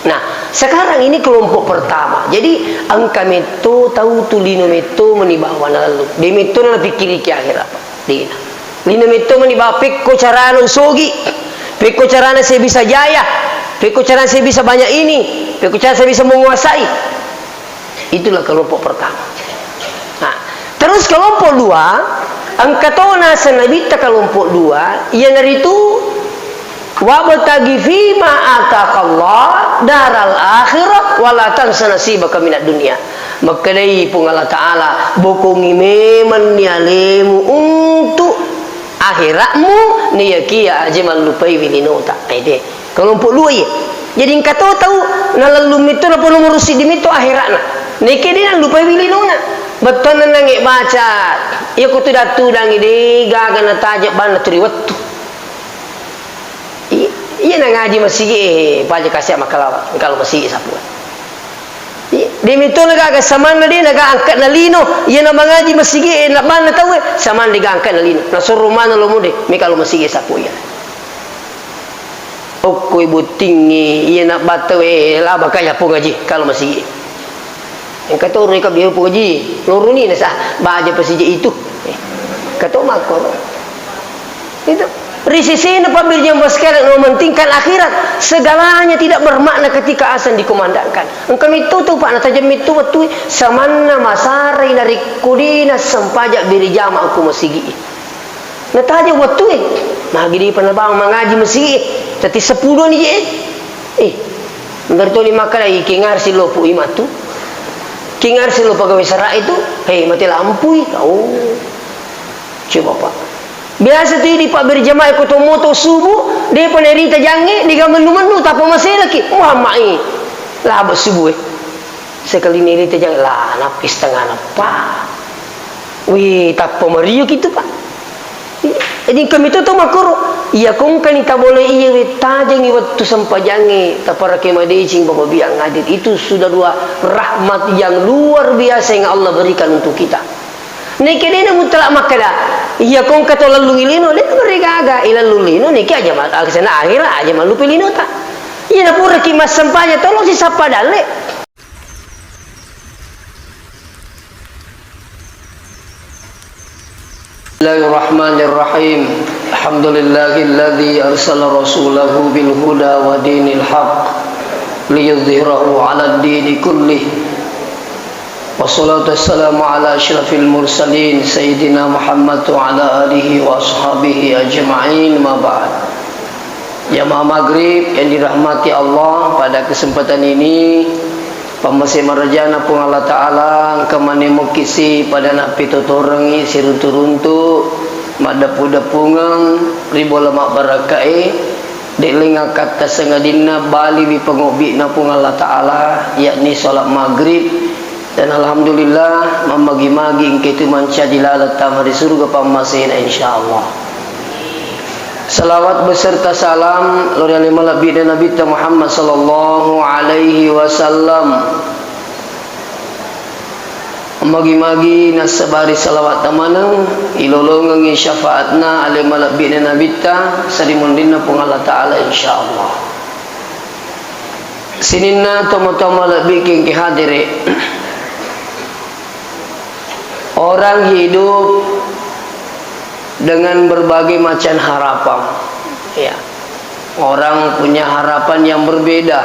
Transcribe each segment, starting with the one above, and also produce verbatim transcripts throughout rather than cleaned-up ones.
Nah, sekarang ini kelompok pertama. Jadi, engka metto tau tu lino metto meni bawa nalallu. De metto na napikkiriki akhirat, Pak. Dena. Lino metto meni bawa pekko carana usogi, pekko carana saya bisa jaya, pekko carana saya bisa banyak ini, pekko carana saya bisa menguasai. Itulah kelompok pertama. Nah, terus kelompok dua, engka to naseng Nabitta kelompok dua, iyanaritu, "Wabtaghi fima atakallah daral akhirah, wala tansa nasibaka minad dunya." Makkedai Puang Allah Ta'ala, "Bokongi memenni alemu untuk akhiratmu, naiyakiya aja mallupaiwi linota." Ede. Kelompok dua iya. Jadi engka to tau nalallu metto, napa nomoro siddi metto akhiratna. Nekke de nallupai wi linona. Bettuanna nange baca, iya ko tudang-tudangi de gaga nataja banna tu ri wettu. I-, iya na ngaji masigi e, paja kasi makalawa, engka lo masigi sapu. I-, de metto na gaga samanna de na gaga angkat na lino, iya na mangaji masigi e, na banna tau e, samanna de gaga angkat na lino. Nasoro mana lo mode, meka lo masigi e sapu iya. Okkoi bottingnge, iya na batta we, laba kaya Puang Haji, kalo masigi. Engka to reka biaya Puang Haji, loroni nasa, baja pasija itu. Eh, engka to makkoro. Itu. Ri sesena pabbirjang sekalian, mementingkan akhirat. Segalanya tidak bermakna ketika azan dikumandangkan. Engka mittu tu, Pak, natajeng mittu wettu, samanna masarai narekko dena sempajang berjamaah ko masigi. Nataja wettue, magi dipa nabawang mangaji masigie, tette seppulo ni je. Eh, engka toni makkeda, "Ih, kengar sillo pu imatu. Kengar sillo pegawai sara itu." Hei, mate lampui. Oh. Coba, Pak. Biasa tu idi pabberjamaah ko to moto subuh, depa nerita jange, diga mennu-mennu, tappa maselaki. Muhammad i. Laba subuh, eh. Sekali nirita jange, lah, nappi setengah nappa. Wih, tappa mario kitu, Pak. Jadi, engka mitu to makkoro, iya ko engkani tabole iya we, tajengi wettu sempajangnge, taparake madeceng Bapak Biang Adil. Itu sudah dua rahmat yang luar biasa yang Allah berikan untuk kita. Nekke dena mutlak makkeda, iya ko engka to lellungi lino, de gaga, ilellung lino, nekke aja ma-, aksana akhira aja mallupe linota. Iya napuraki massempajang, tolong sisappa dalle. Bismillahirrahmanirrahim. Alhamdulillahilladzi arsala rasulahu bil huda wa dinil haq liyudhhirahu 'alad dini kullih. Wassalatu wassalamu ala asyrafil mursalin sayyidina Muhammad wa ala alihi wa ashabihi ajma'in, ma ba'd. Jamaah maghrib yang dirahmati Allah, pada kesempatan ini, pammase marajana Puang Allah Ta'ala, engka manemmo kisi pada nappitotorengngi siruntu-runtu, maddepu-depungeng ri bola mabbarakkae, de'leng akkatta sangadinna baliwi pangobbi'na Puang Allah Ta'ala, yakni sholat maghrib, Dan alhamdulillah, mammagi-magi engka itu mancaji laleng tama ri surga pammasena, insyaallah. Salawat beserta salam lao ri ale malebbi'na Nabitta Muhammad sallallahu alaihi wasallam. Mammagi-magi nassabari salawat tamaneng, ilolongengngi syafaatna ale malebbi'na Nabitta, sarimunrinna Puang Allah Ta'ala, insyaallah. Sininna tomatoa malebbi engkae hadere. Orang hidup dengan berbagai macam harapan. Ya. Orang punya harapan yang berbeda.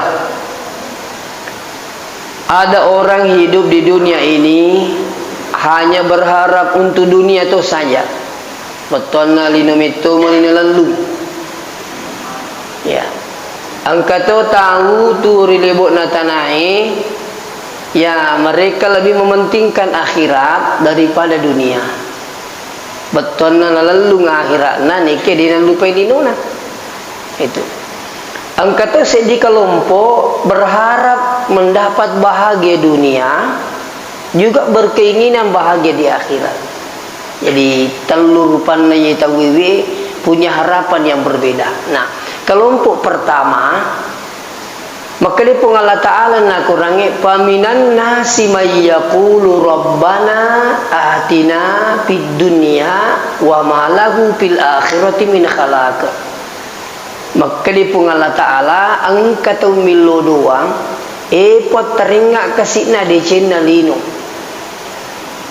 Ada orang hidup di dunia ini hanya berharap untuk dunia itu saja. Bettuanna lino metto mani nalellung. Ya. Engka to tau tu ri lebo'na tanae, ya, mereka lebih mementingkan akhirat daripada dunia. Bettuanna nalellung akhiratna, nekke de nallupai linona. Itu. Engka to seddi kelompok berharap mendapat bahagia dunia, juga berkeinginan bahagia di akhirat. Jadi, tellu rupanna ye tauwe punya harapan yang berbeda. Nah, kelompok pertama, makkeda Puang Allah Ta'ala nakurangnge, "Faminan nasi may yaqulu rabbana atina fid dunya wa ma lahu fil akhirati min khalaq." Makkeda Puang Allah Ta'ala, engka tau millo doang, e, Puang, taringnga kasi'na decenna lino.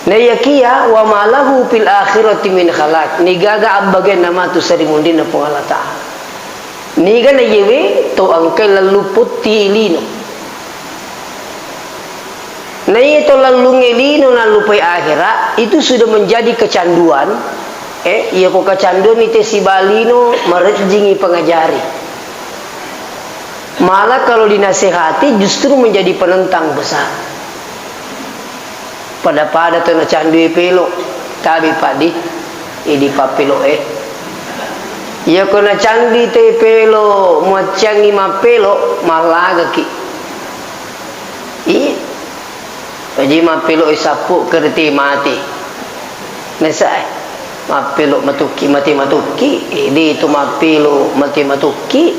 Naiyakiya, wa ma lahu fil akhirati min khalaq. Nigaga abbagenna matu sarimunrinna Puang Allah Ta'ala. Niga naiyewe tau engkai lallu potti lino. Naiya to lallungnge lino nallupai ahera, itu sudah menjadi kecanduan. Eh, iya ko kecanduan ite sibalino marejjingi pengajari. Malah kalau dinasehati justru menjadi penentang besar. Pada-pada to nacandui pelo, tabi padi, idi papelo eh. Iya ko nacandui te pelo, muaccangi mappelo, mallagaki. Iya. Jaji mappelo sappo kerti mati. Nasae. Mappelo matukki, mati matukki. Eh, de tu mappelo mati matukki.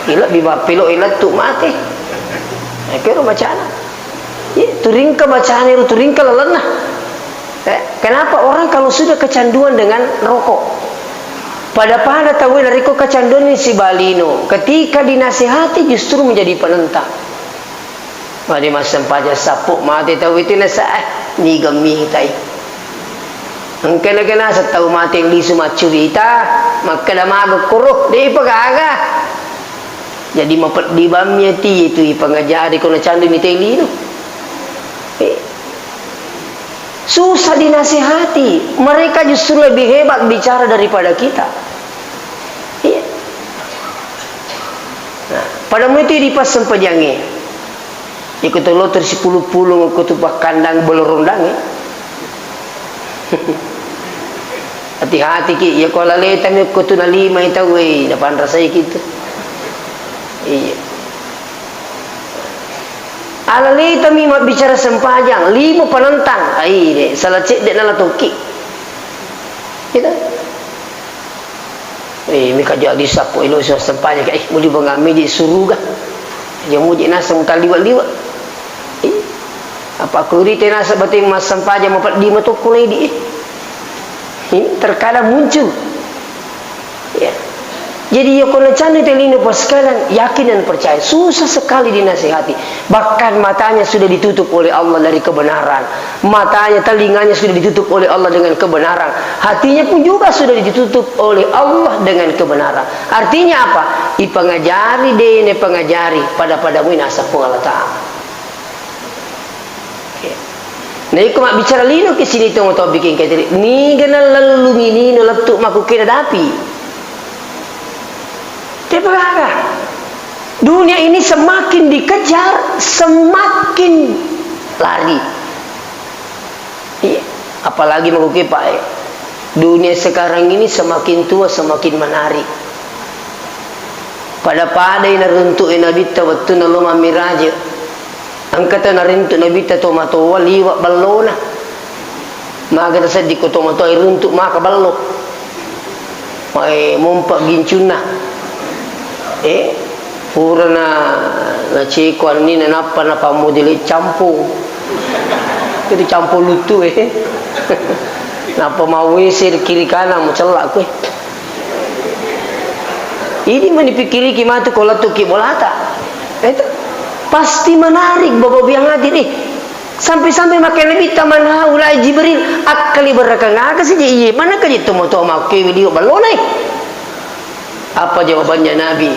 Ila bi mappelo ila tu mati. Eh, kero macana. Iya, turingka macana ro turingka lalenna. Eh, kenapa orang kalau sudah kecanduan dengan rokok? Pada-pada tahu dari kok kecanduan ini si balino. Ketika dinasihati justru menjadi penentang. Magi massempajang sappo mate tau itu nasae, niga mitai. Engka nakenna settau mate lisu maccurita, makkeda maga koro, depa gaga. Jadi mapeddi bammi ati itu ipangajari ko nacandu mitai lino. Eh. Susah dinasehati. Mereka justru lebih hebat bicara daripada kita. Iya. Nah, pada menit itu di pas sempajange. Iko tolo terus sepuluh puluh ko tu pakandang bolo rondang, eh. Hati-hati ki, ya ko laletami ko tu nalimai tau, eh, napanrasai kitu. Iya. Alaletami mabbicara sempajang, lima penentang. Ai, de, salah cedde nala toki. Gitu. Eh, mika jadi sappo elo sempajang, eh, muli bangami di suruga. Dia muji naseng taliwa-liwa. Eh, apa kurite nasa bating massempajang mapeddi matokko ledi, eh. Eh, terkadang muncul. Ya. Jadi, ya, ko nacandu te lino, Pak, sekalian, yakin dan percaya, susah sekali dinasihati. Bahkan matanya sudah ditutup oleh Allah dari kebenaran. Matanya, telinganya sudah ditutup oleh Allah dengan kebenaran. Hatinya pun juga sudah ditutup oleh Allah dengan kebenaran. Artinya apa? Ipangajari dene pangajari pada-pada mui naseng Puang Allah Ta'ala. Oke. Nah, iko mabbicara lino ke sini tong to bikin kayak tadi. Niga nalellungi lino lettu maku kena dapi. Tepagaga. Dunia ini semakin dikejar, semakin lari. Iya. Apalagi maku ke, Pak, eh. Dunia sekarang ini semakin tua, semakin menarik. Pada-pada naruntuk e Nabitta wettunna lo mammiraje. Engka tau narintu Nabitta tomatoa liwa ballona. Maga tasedding ko tomatoa iruntu maka ballo. Mae mompa gincunna. Eh, purana naceko annina nappa napammodele campong. Jadi campong luttu, eh. Nappa mawese kiri kanan macella kue. Idi mani pikiriki matu ko lettuki bolata. Itu pasti menarik, Bapak biang hati deh. Sampai-sampai makkeda Nabitta, "Man haula Jibril?" Akkali berrekang aga saja iye. Mana kaji tomatoa makkewe liwa ballonai? Apa jawabannya Nabi?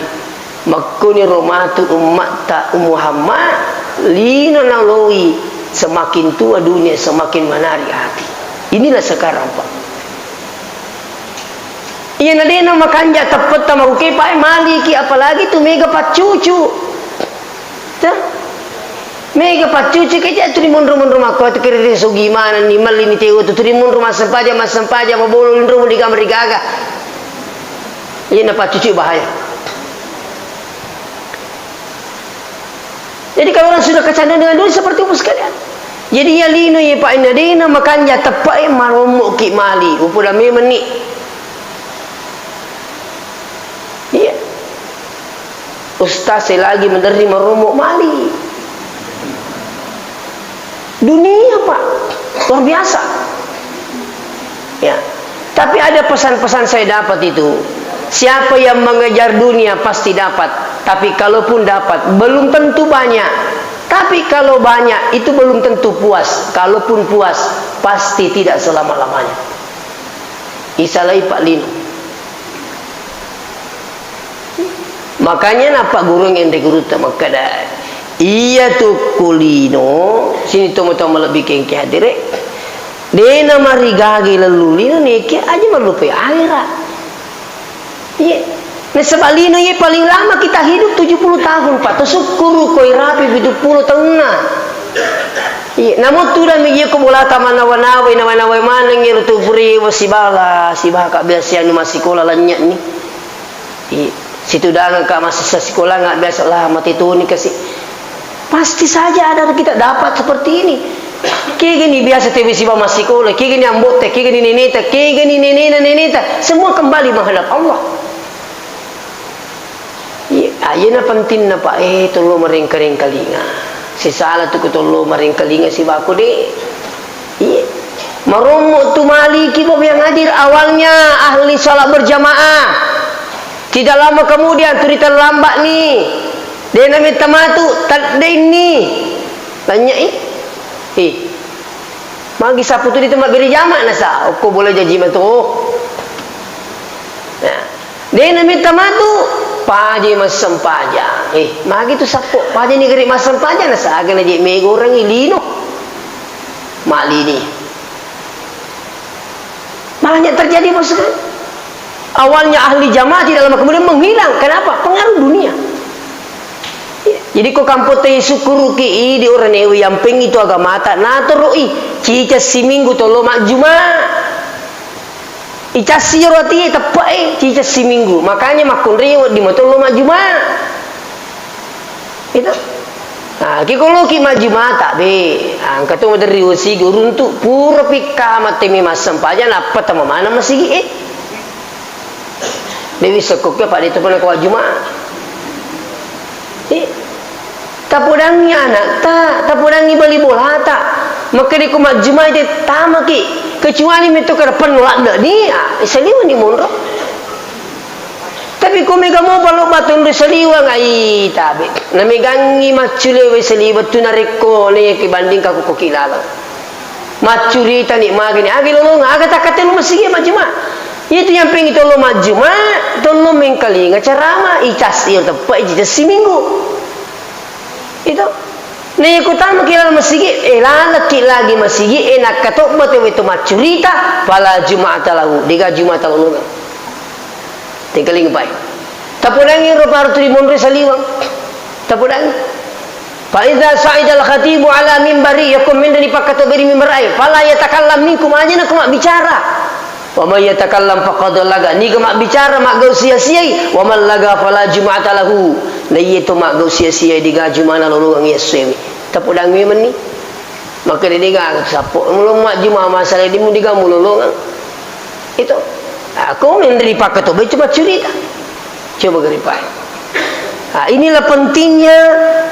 Makkuni ro matu ummatta Muhammad, lino naloi, semakin tua dunia, semakin menarik hati. Inilah sekarang, Pak. Iya, nadena makanja teppetta marukepa, eh, maliki, apalagi tu mega paccucu. Tah? Mega paccucu, keja tu rimonro-monro makko, tu kiri sugi mana ni, malli ni teo tu, tu rimonro massempajang, massempajang, mabolo, inro, mudi kamar rigaga. Iya, na paccucu bahaya. Jadi, kalau orang sudah kecanduan dengan dunia, seperti itu sekalian. Jadi, iya lino, iya, Pak, inna dena makanja teppa'e, marommoki mali, upoda memang ni. Iya. Ustaz saya lagi menerima marommo mali. Dunia, Pak, luar biasa. Ya. Tapi ada pesan-pesan saya dapat itu. Siapa yang mengejar dunia pasti dapat, tapi kalaupun dapat, belum tentu banyak. Tapi kalau banyak, itu belum tentu puas. Kalaupun puas, pasti tidak selama-lamanya. Isalai Pak Lino. Makanya napa guru yang di guru tak makada. Iya tu kulino, sini tomo-tomo lebih kengke hadire. Dena marigage lellu lino neke aja malupai akhirat. Iya. Nasaba lino iya paling lama kita hidup tujuh puluh tahun, Pak. Tusukkuru koi rapi pitu puluh taunna. Iya, namun tu dami iya ko bolata manawa-nawai, nawa-nawai maneng ero tu puri wa sibala, sibaka biasa anu masikola lanynya ni. Iya. Situdangeng ka masessa sikola nga biasa lah mati tuni kasi. Pasti saja ada kita dapat seperti ini. Kegani biasa tewe siba massikola, kegani ambotta, kegani neneta, kegani nenena neneta, semua kembali menghadap Allah. Iya, ayena pentingna, Pak, eh, tollo marengka-rengkalinga. Sisala tu ko tollo marengkalinga sibako de. Iya. Marommo tu maliki, Bapak yang hadir, awalnya ahli salat berjamaah. Tidak lama kemudian, turi terlambat ni. Dena metta matu, taddainni. Tanyai. Eh. Magi sappo tu di tempat beri jama nasa, okko boleh jaji matu. Nah. Dena metta matu, paje massempajang. Eh, magi tu sappo, paje ni geri massempajang nasa, aga na je mega orang lino. Malini. Banyak terjadi, Bos, kan? Awalnya ahli jamaah, tidak lama kemudian menghilang. Kenapa? Pengaruh dunia. Jadi, ko kampotta sukkuruki i di orang ewe yang peng itu agamata, natoroi cica siminggu tollo majjuma. Icassi ro ati teppe e, cica siminggu. Makanya makkunrai wedding matollo majjuma. Itu. Nah, ki koloki majjumata, be. Ah, engka to maderri wasiga uruntu, pura pikka mattemi massempajang, nappa tama maneng masigi e. Dewi sekkokke pada itu pernah kau Jumat. Eh, tapodangi anakta, tapodangi bali bolata. Makkeda ko majjuma ite tamaki. Kecuali metto kada penno ladde ni, ah, saliweng ni monro. Tapi ko mega mopa lo batunre saliweng, ai tabe. Namegangi macculewe saliweng tu narekko ne kibanding ka ko kilaleng. Maccuritani magani, aga lolonga, aga takkatelo masigi majjuma. Itu yang pengi tollo majjuma, tollo mengkalinga carama, icas iyo teppe icas siminggu. Itu. Nah, iya kutama ki laleng masigi, eh, lalekki lagi masigi, eh, nakkatobba tewe to maccurita, fala juma'ata lahu, dega jumata lolonga. Tengkalinga pai. Tapodangi ro paru tuli monro saliweng. Tapodangi. Fa idza sa'idal khatibu ala mimbari, yakko menre ni pakkatoberi mimbar ai, fala yatakallam minkum, aja nako mabbicara. Wa may yatakallam faqad laga, niga mabbicara maggau sia-siai, wa man laga fala jum'ata lahu. Na iye to maggau sia-siai, dega jumana lolongang iya essoewe. Tapodangi menni. Maka de dega sappo, mulo majjuma masalah dimu dega mulolongang. Itu. Aku menre ni pakkatoberi cuma curita. Coba garipai. Nah, inilah pentingnya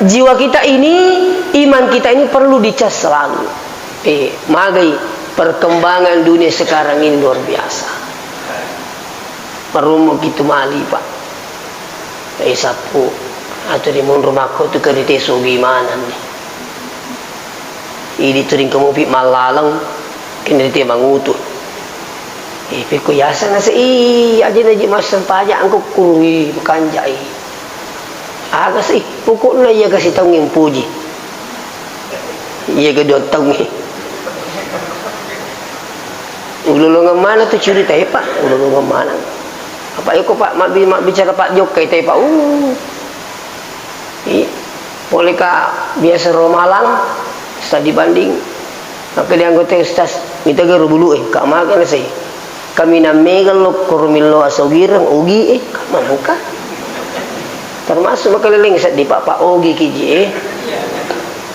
jiwa kita ini, iman kita ini perlu dicas selalu. Eh, magai perkembangan dunia sekarang ini luar biasa. Marummu kitu mali, Pak. Eh, sappu. Atau di monro makko tu kerite sogi maneng ni. Idi tu ringkamupi mallaleng, kenrite mangutu. Eh, pekko yaseng nase, ih, aja naji massempajang ko kurui, makanjai. Aga sih, pokokna iya kasi taungnge mpuji. Iya ga dua taungnge. Ulolongeng mana tu curita e, Pak? Ulolongeng mana? Apa iko, Pak, mabbi-, mabbicara Pak Jokka itu, Pak? Uh. Iya. Poleka biasa ro malang, sa dibanding. Maka di anggota ustaz, mita garo bulu e, ka maga na sai. Kaminang mega lo koro millo asogireng, ogi e, ka manengka. Termasuk makaleleng seddi, Pak, Pak, ogi kiji e.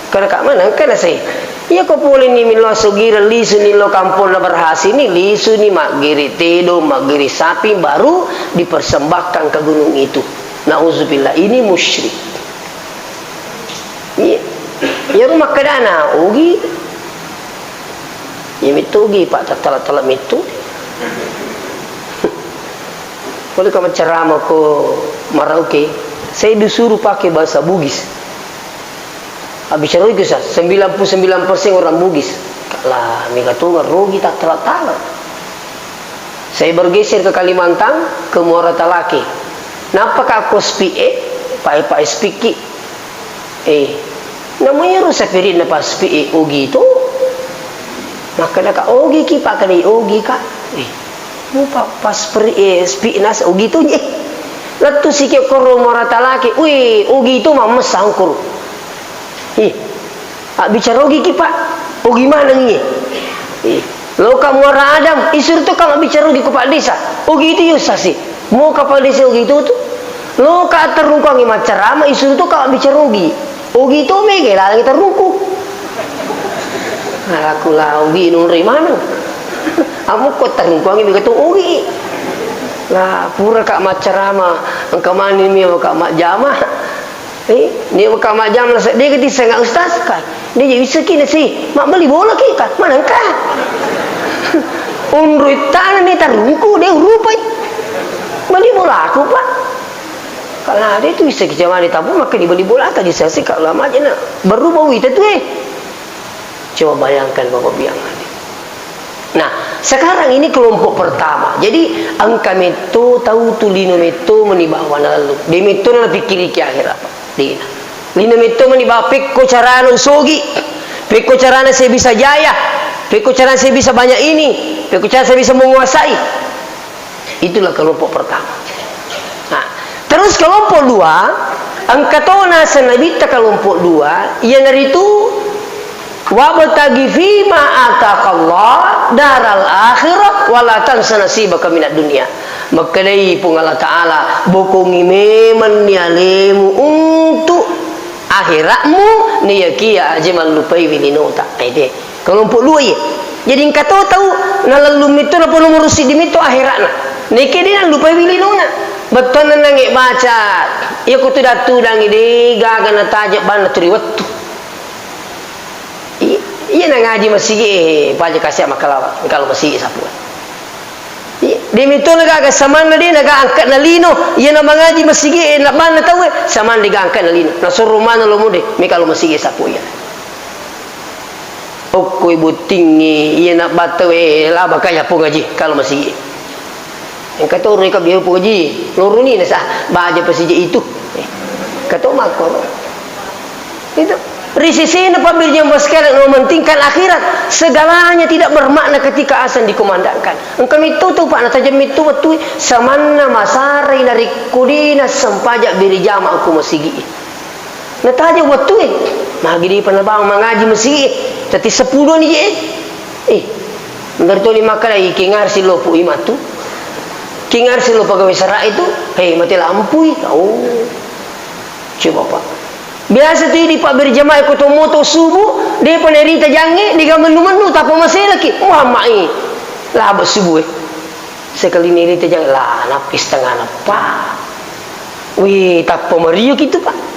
Kada ka manengka na sai. Iya ko pole ni millo asogireng, lisu ni lo kamponna berhasil ni, lisu ni maggiri tedo, maggiri sapi, baru dipersembahkan ke gunung itu. Nauzubillah, ini musyrik. Iya. Iyaro makkedana, ogi. Iya metto ogi, Pak, tattala-tala metto. Pole ka maccarama ko Merauke, saya disuruh pakai bahasa Bugis. Abbicara Bugis, ah, sembilan puluh sembilan persen orang Bugis. Lah, mega tonga rugi tak tala-tala. Saya bergeser ke Kalimantan, ke Muara Talake. Nappa ka ko speak e, pae-pae speak ki. Eh, namanya ro sapiri na pas speak e, ogi to. Makkeda ka ogi ki, pakkeda ogi ka. Eh, mupa pas speak e, speak nas ogi to, eh. Lettu siki koro Muara Talake, wih, ogi to mammessa angkoro. Ih, abbicara ogi ki, Pak. Ogi maneng iye. Ih, loka Muara Adam, isuru to ka mabbicara ogi ko Pak Desa. Ogi itu yo sasi. Mo ka Pak Desa ogi itu tu. Loka atterungkuangi maccarama, isuru to ka mabbicara ogi. Ogi to mega lalang terungku. Aku la ogi nunrei maneng. Amu ko terungkuangi mega to ogi. La pura ka maccarama, engka mani mi ka majjama. Eh, ni ka majjama, la sedde ka tisseng Ustaz, ka. Ni je wisseng ki nasi, mabbali bola ki, ka. Maneng ka. Unrui tana ni tarungku, de urupai. Bali bola aku, Pak. Kalau ada itu wisseng ki jamani tabu, maka dibali bola ka di sesi, kalau lama aja na. Baru bau itu tu, eh. Coba bayangkan, Bapak Biang. Nah, sekarang ini kelompok pertama. Jadi, engka metto tau tu lino metto meni bawa nallu. De metto na pikkiriki akhirat, Pak. Dina. Lino metto meni bawa pekko carana usogi. Pekko carana saya bisa jaya. Pekko carana saya bisa banyak ini. Pekko carana saya bisa menguasai. Itulah kelompok pertama. Nah, terus kelompok dua, engka to naseng Nabitta kelompok dua, iyanaritu, "Wabtaghi fima atakallah daral akhirah, wala tansa nasibaka minad dunya." Makkedai Puang Allah Ta'ala, "Bokongi memenni alemu untuk akhiratmu, naiyakiya aja mallupaiwi linota." Ede. Kelompok dua iya. Jadi engka to tau nalellung metto, napa nomoro siddi metto akhiratna. Neke de nallupai wilinona. Bettuanna nange baca, iya ko tudang-tudangi de gaga nataja banna turi wettu. I-, iya na ngaji masigi, eh, paja kasi makkalawa, engka lo masigi sapu. Iya, de metto na gaga samanna de na ga angka na lino, iya na mangaji masigi, eh, na banna tau, eh, samanna de ga angka na lino. Nasoro mana lo mode, meka lo masigi sapu iya. Okkoi bottingngi, iya na battau, eh, laba kaya Puang Haji, kalo masigi. Engka to ro ika biau Puang Haji, loroni nasa, baja pasija itu. Eh, engka to makkoro. Itu. Ri sesena pabbirjang sekalian, mementingkan akhirat. Segalanya tidak bermakna ketika azan dikumandangkan. Engka metto tu, Pak, natajeng metto wettu, samanna masarai narekko de nassempajang berjamaah ko masigi. Nataja wettue, magi dipa nabawang mangaji masigie, tette seppulo ni je. Eh, engka toni makkeda, "Ih, kengar siloppo i matu. Kengar siloppo pegawai sara itu, hei, mate lampui." Oh. Coba, Pak. Biasa tu idi pabberjamaah ko to moto subuh, depa nerita jange, dega mennu-mennu, tappa maselaki. Muhammad i. Laba subuh, eh. Sekali ni rita jang, lah, nappi setengah na, Pak. Wih, tappa mario kitu, Pak.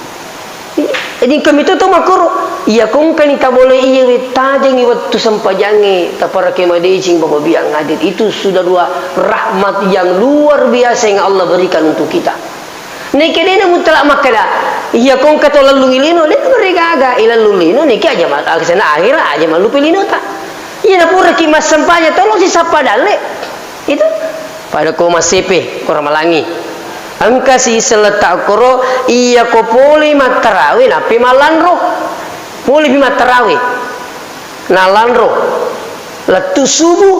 Jadi kami tu tau makkoro, iya ko engkani tabole iya we tajengi wettu sempajangnge, taparake madeceng Bapak Biang hadir. Itu sudah dua rahmat yang luar biasa yang Allah berikan untuk kita. Neke dena mutlak makkeda, iya ko engka to lellungi lino, dena merigaga, ilellung lino, neke aja ma-, aksana akhira aja mallupi linota. Iya na puraki massempajang, tolong sisappa dalle. Itu pada ko massepe, ko ramalangi. Engka si selletta koro, iya ko pole mattarawe, nappi mallanro. Polepi mattarawe. Nalanro. Lettu subuh.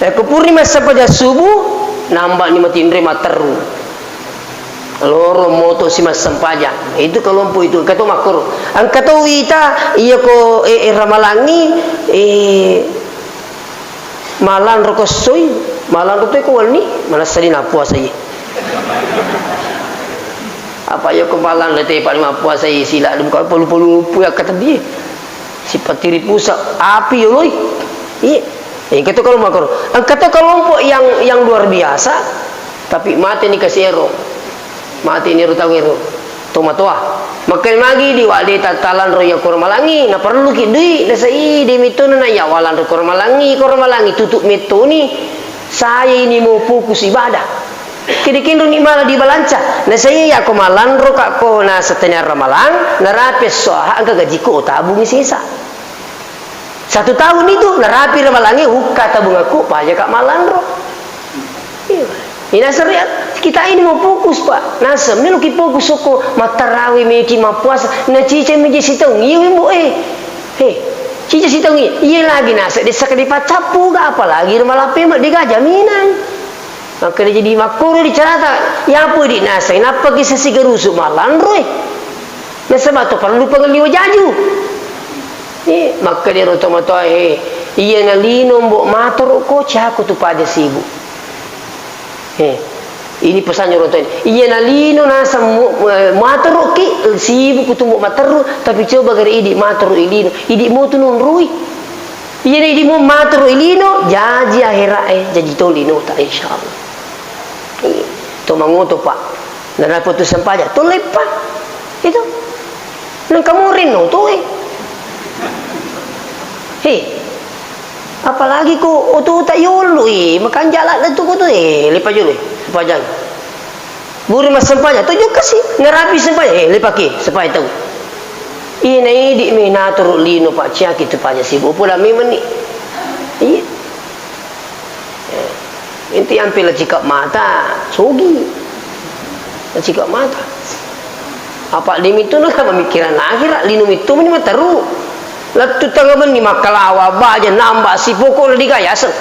Eh, ko purni massempajang subuh, nambani matinro matteru. Loro moto si massempajang. Itu kelompok itu, engka to makkoro. Engka to wita, iya ko, eh, eh, ramalangi, eh, Malanro ko essoi, malanro to ko wenni, manessa dina puasa iye. Apa iya ko malanro te pa mappuasa iye sila dum ko polu-polu pu yakka tebbi. Sipatiri pusa api yoloi. Iye. Engka to kalau makaro. Engka to kelompok yang, yang luar biasa, tapi mate ni kasero. Mate ni ro tau ero. Tomatoa. Makkeda magi di wadde tattalanro iya ko ramalangi, naparelluki dui, nasai de metto na iya walanro ko ramalangi, ko ramalangi tutu mettoni. Saya ini mau fokus ibadah. Kede kenroni mala di balanca, nasaiya yako malanro ka ko naseng tania ramalang, narapi esso aha engka gajiku, o tabungi sesa. Satu tahun itu, narapi ramalangnge, hukka tabungakku, paja ka malanro. Iya. Ini naseng ria, kita ini mau fokus, Pak. Naseng, melo ki fokus ko mattarawe, meki mappuasa, na cica meje sitaung, iya, Mbok, eh. He, cica sitaung, iya, iya lagi naseng, desa kede paccappu ga, apalagi malape ma, dega jaminan. Makkeda jadi makkoro di carata, yapo di naseng, nappa ki sesi garusu malanro, eh. Nasaba to perlu pengelli wajaju. Eh, makkeda ro tomatoa, eh, iya na lino Mbok matoro ko, caku tu paja sibuk. Eh, ini pesannya orang tua ini. Iya na lino naseng mu-, eh, matoro ki, sibuk kutu Mbok matteru, tapi coba gare idi matoro i lino, idi mo tu nonroi. Iya na idi mo matoro i lino, jaji akhera, eh, jaji to lino ta, insyaallah. Eh, to mangoto, Pak. Narapi tu sempajang, to leppa. Itu. Nengka murin no to, eh. He. Apalagi ko oto ta yolo, eh, makanja ladde tu ko tu, eh, lepa jolo, eh, sempajang. Buru massempajang, to jokka si, narapi sempajang, eh, lepaki, sempajang tau. Ina idi mi natoro lino, Pak, ciaki tu paja sibuk, pula memang ni. Iya. Eh, inti ampe la cika mata, sogi. La cika mata. Apa demi tu na mamikiran akhirat, lino mitu meni materu. Lettu tengnga benni makkalawa, baja namba sipokok na digayaseng.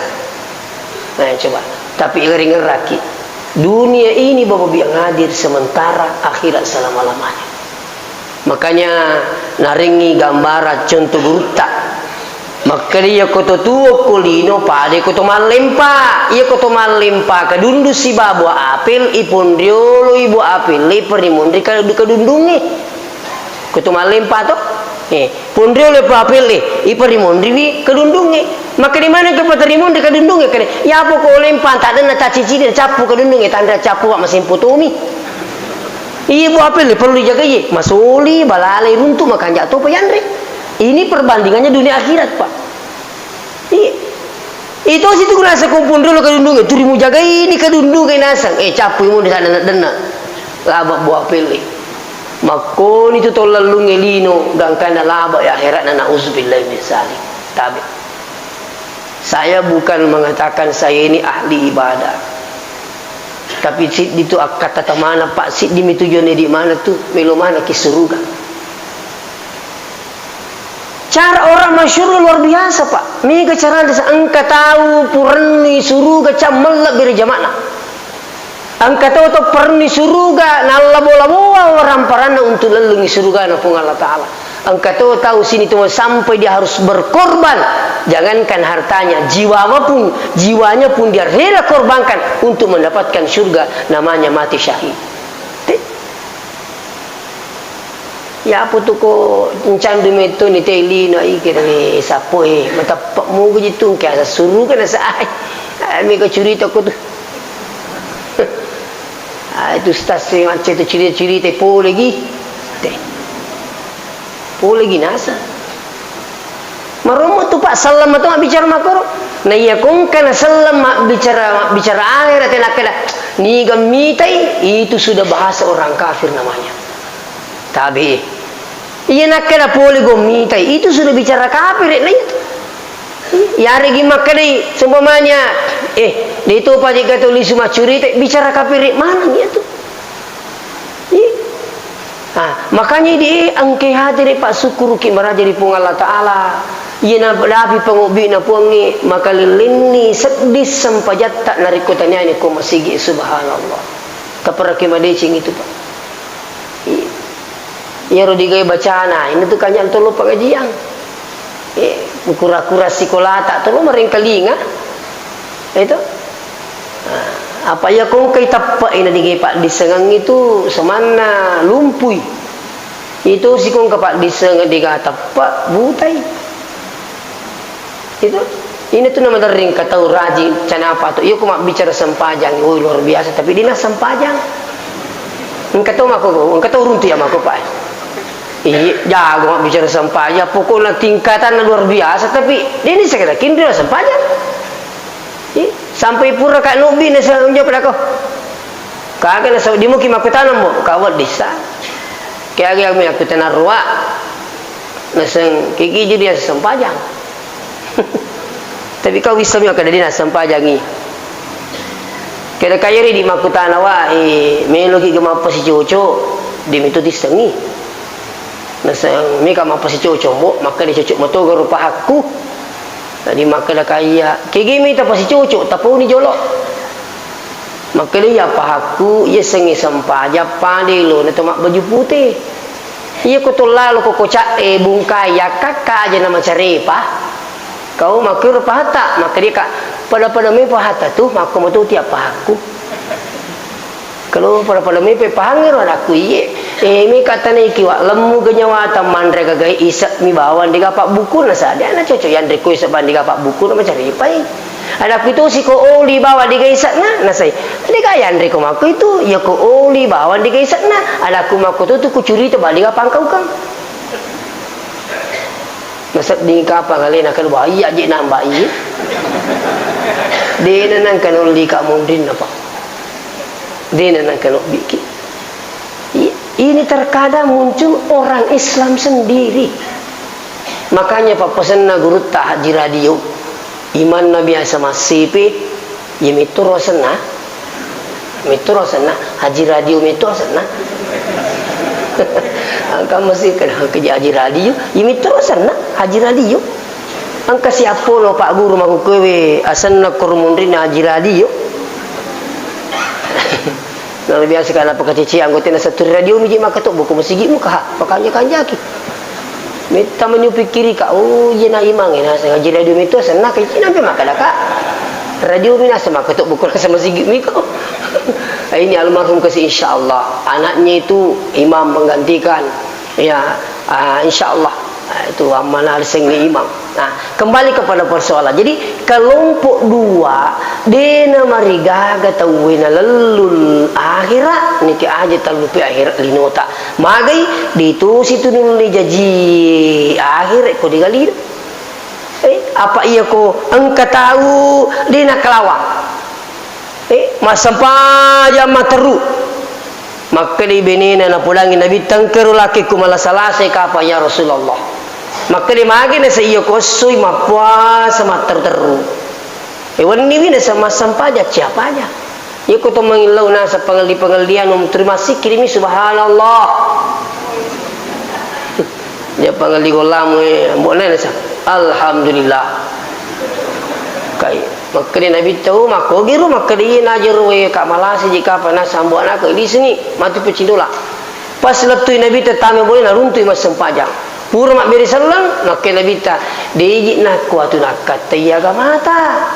Nah, coba. Tapi ngeri-ngeraki. Dunia ini, Bapak Ibu yang hadir, sementara, akhirat selama-lamanya. Makanya narengngi gambarang contoh gurutta. Makkeda iyako to tuo ko lino pada ko to mallempa. Iyako to mallempa kadundung siba buah apel, iponrioloi buah apel, iparimonri kadu-, kadundungnge. Ko to mallempa to? Eh, ponriolo buah apel e, iparimonriwi kadundungnge. Makkeda maneng ko patarimonri kadundungnge, kede, yapo ko lempa, taddenna cacicini, cappu kadundungnge, tanra cappu, Pak, masempo tomi. Iya, buah apel e, perlu dijagai, masoli, balala, runtu, makanja topa yanre. Ini perbandingannya dunia akhirat, Pak. Iya. Itu situ naseng ko ponriolo kadundungnge, turi mujagai ni kadundungnge naseng. Eh, cappu imonri saddenna-denna. Laba buah apel e. Makkoni tu to lellungnge lino, gangkanna laba ya akhiratna, nauzubillahi min zalik. Tabe. Saya bukan mengatakan saya ini ahli ibadah. Tapi siddi tu akkatata maneng, Pak, siddi mi tujuanna di mana tu, melo maneng ki suruga. Cara orang masyhur luar biasa, Pak. Mega carana, engka tau purenni suruga, cam, mallebbi ri jama'na. Engka to, to purenni suruga, nallabo-laboang waramparanna untuk lellungi surugana Puang Allah Ta'ala. Engka to tau sini tu sampai dia harus berkorban, jangankan hartanya, jiwa pun, jiwanya pun dia rela korbankan untuk mendapatkan surga, namanya mati syahid. Te-, ya apa tu ko ncandu metto ni te lino, ai kira ni sapo e, matappa muga jitu, engka asa suruga na saai. Ai, mega curita ko tu. Ah, itu ustaz e, macca tu curita-curita, pole gi. Te. Pole gi nasa. Marommo tu, Pak, selleng mato mabbicara makkoro. Na iya ko engka naselleng mabbicara, mabbicara akhera, te nakkeda, niga mitai, itu sudah bahasa orang kafir namanya. Tabe. Iya nakkeda pole go mitai, itu sudah bicara kafir, na itu. Yaregi makkedai, seumpamanya, eh, de topa de gato lisu maccurita, bicara kafir maneng iya tu. Iya. Ah, makanya idi, eh, engkai hati de, Pak, sukkuruki maraja ri Puang Allah Ta'ala. Iya nadapi pangobbi'na Puangnge, makalellenni seddi sempajatta narekko taniani ko masigi, subhanallah. Taperraki madeceng itu, Pak. Iya. Iyaro digawe bacana, ini tu kanyang tolo pengajian. Eh, kura-kura sikolata tolo marengkalinga. Itu. Nah, apa iya ko engkai teppe' ina digawe paddissengeng itu semanna lumpui. Itu si ko engka paddissengeng diga teppe' butai. Itu. Ini tu nama derring engka tau rajin, canapa tu. Iya ko mabbicara sempajang, woi, luar biasa, tapi dina sempajang. Engka tau mako, engka tau runtu ya mako, Pak. Iya, jago mabbicara sempajang, pokokna tingkatanna luar biasa, tapi dini sekedar kinri sempajang. Iya, sampai pura ka nobbi na sa-, unjo pada ko. Kaga nasaba dimuki makkutana, Mbo, ka wedding sa. Keaga mi akkutana ruwa. Naseng kegi jadi sempajang. Tapi kau bisa mi makkeda dina sempajangi. Keda kaya ri di makkutana wa, eh, meloki ga mappasicoco, demi tu tissengi. Naseng meka mappasicoco, Mbo, makkeda cocok matoga ro pahakku. Jadi makkeda kaya, kegi mi tapasicoco, taponi jolo. Makkeda iya pahakku, iya sengnge sempajang pade lo na to mabbaju pute. Iya ko to lalo ko kocak e bungkai yakkakka aja na macarepa. Kau makkiro pahatta, makkeda ka pada-pada me pahatta tu, makko matuti pahakku. Kalau pada-pada mepe pahangngero anakku iye. Eh, meka tanaiki wa lemmu ga nyawata manre gagai ise'mi bawang dega pabbukunna sa. De'na cocok yanre ko ise'na bawang dega pabbukunna macaripai. Anakku itu siko oli bawang dega ise'na, nasai. Dega yanre ko makko itu, ya ko oli bawang dega ise'na. Anakku makko tu, tu kucurita bawang dega pangkaukang. Nasedding kapang alena kan, wah, iya je nambai. Dena nangka nolli ka munrinna, Pak. Dena nangka nobbiki. I-, ini terkadang muncul orang Islam sendiri. Makanya pappasenna gurutta Haji Radio, imanna biasa massipi, Iya, mitu ro asenna. Mitu ro asenna. Haji Radio mitu asenna. Engka mesti kena kerja Haji Radio. Iya, mitu ro asenna. Haji Radio. Engka siappo lo Pak Guru makkukkoe asenna koro munrinna Haji Radio. Nah, biasa kan apa kecil anggota na satu radio miji maka tu buku masigi muka. Pakanja kanjaki. Metta mani upikkirika, oh, iyena imang, eh, naseng Haji Radio mitu asenna, ka icina mpe makkeda ka. Radio mi naseng makkeda to buku naseng masigi miko. Eh, ini almarhum kasi, insyaallah. Anaknya itu imam menggantikan. Ya, ah, insyaallah. Ah, itu amanah sengnge imam. Nah, kembali kepada persoalan. Jadi, kelompok dua, dena marigaga tauwe nalellul akhira, niki aja tallupi akhira linota. Magai, ditusi tu nulle jaji akhir ko digalino. Eh, apa iya ko engka tau de nakalawang? Eh, massempajang matteru. Makkedai benena napodangi Nabi, "Tengkero lakekku malasa-lasa kapang ya Rasulullah." Makkeda magi nasa iya ko essoi mappuasa matteru-teru. Eh, wenniwi nasa massempajang, siapa aja? Iyako to mangillau naseng pangelli-pangellian, um, terima sikkirimi, subhanallah. Iya pangelli gollamu, eh, mbokna naseng, alhamdulillah. Kai, makkeda Nabitta, oh, makkogi ro, makkeda iya najero, eh, ka malasa ji kapang naseng, mbokna ko ilisini, matu pecindola. Pas lettui Nabitta tama bola, naruntui massempajang. Pura mabbere selleng, makkeda Nabitta, deji nakkuatu nakkattai agamata.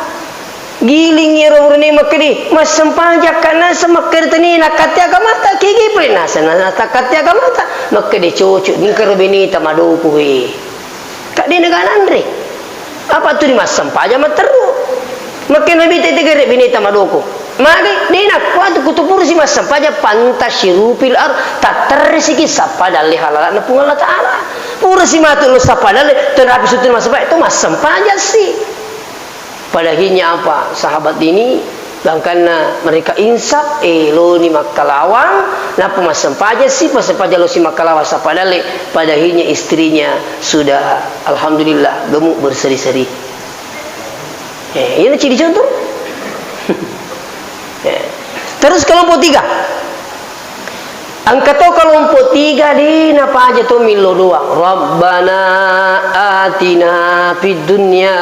Giling ero burane makkeda, massempajang ka naseng makkeda tania nakkattai agamata, kegi pale naseng na-, natakkatte agamata. Makkeda cocok, ningkaro beneta madoko we. Ka de naga nanre. Apa tu di massempajang matteru. Makkeda Nabitta, tegere beneta madoko. Magi, de nakkuatu kutu purasi massempajang, pantasyiru fil ard, tatterrisiki sappa dalle halalana Puang Allah Taala. Purasi matu lo sappa dalle, terapi sutu massempajang, itu massempajang si. Pada akhirnya apa? Sahabat ini, gangkanna mereka insaf, eh, loni makkalawang, nappa massempajang si, massempajang lo si makkalawang sappa dalle, pada akhirnya istrinya sudah, alhamdulillah, gemuk berseri-seri. Eh, ini ciri contoh. Eh. Terus kelompok tiga. Engka to kelompok tiga de napaja to millau doang. Rabbana atina fid dunya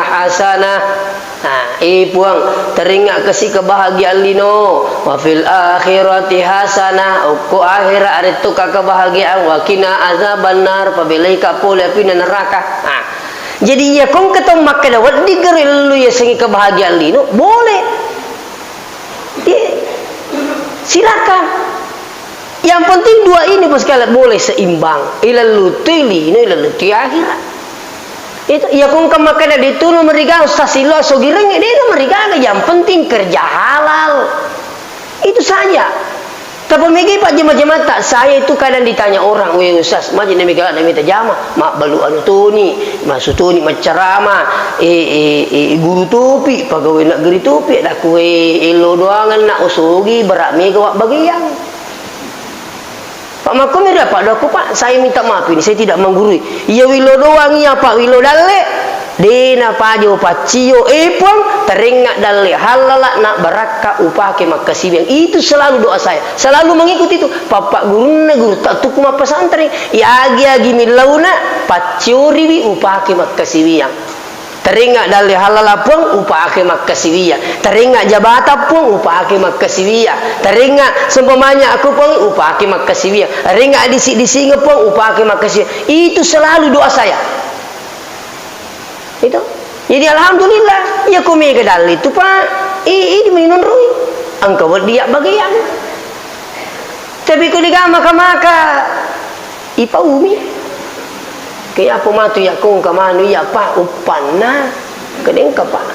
hasanah. Nah, eh Puang, teringat kasi kebahagiaan lino. Wa fil akhirati hasanah. Okko akhirat aretto ka kebahagiaan. Wa qina azabannar. Pabelai ka pole apina neraka. Nah, jadi iya kongka to makkeda wedding garo illu yasengi kebahagiaan lino, boleh. Iya. Silakan. Yang penting dua ini, Bos, kalian boleh seimbang. Ilalluttui lino, ilalluttui akhirat. Itu, iya kongka makkeda ditunu merigaga, Ustaz Sillo, sogirengnge, de' namerigaga, yang penting kerja halal. Itu saja. Apa mega pajjama-jamatta, saya itu kadang ditanya orang, "Weh, Ustaz, maji na mega na mita jama?" Mabbalu anu toni, masu toni maccarama, eh, eh, eh, guru topi, pegawai negeri topi, adakku, "Weh, elo doangan na osogi, berat mega wabbagiang." Pak, makko mega, Pak, doakku, Pak, saya minta maaf ini, saya tidak menggurui. Iya wilo doang iya, Pak, wilo dalle. De napaja upaccio, eh, Puang, tarengnga dalle hallala na barakka upake makkasiwiang. Itu selalu doa saya. Selalu mengikuti itu. Papa gurunna guru ta tukku mappasantreng. Iagi-agi millauna, paccioriwi upake makkasiwiang. Tarengnga dalle hallala, Puang, upake makkasiwiang. Tarengnga jabatan, Puang, upake makkasiwiang. Tarengnga seumpamanya aku, Puang, upake makkasiwiang. Tarengnga disi-disingeng, Puang, upake makkasiwiang. Itu selalu doa saya. Itu. Jadi, alhamdulillah, iya ko mega dalle tu, Pak, i-, idi minonroi. Engka wedding ya bagian. Tapi ko diga maka-maka, ipaumi. Ke apa matu ya ko engka manu iya, Pak, uppanna. Ke de engka, Pak.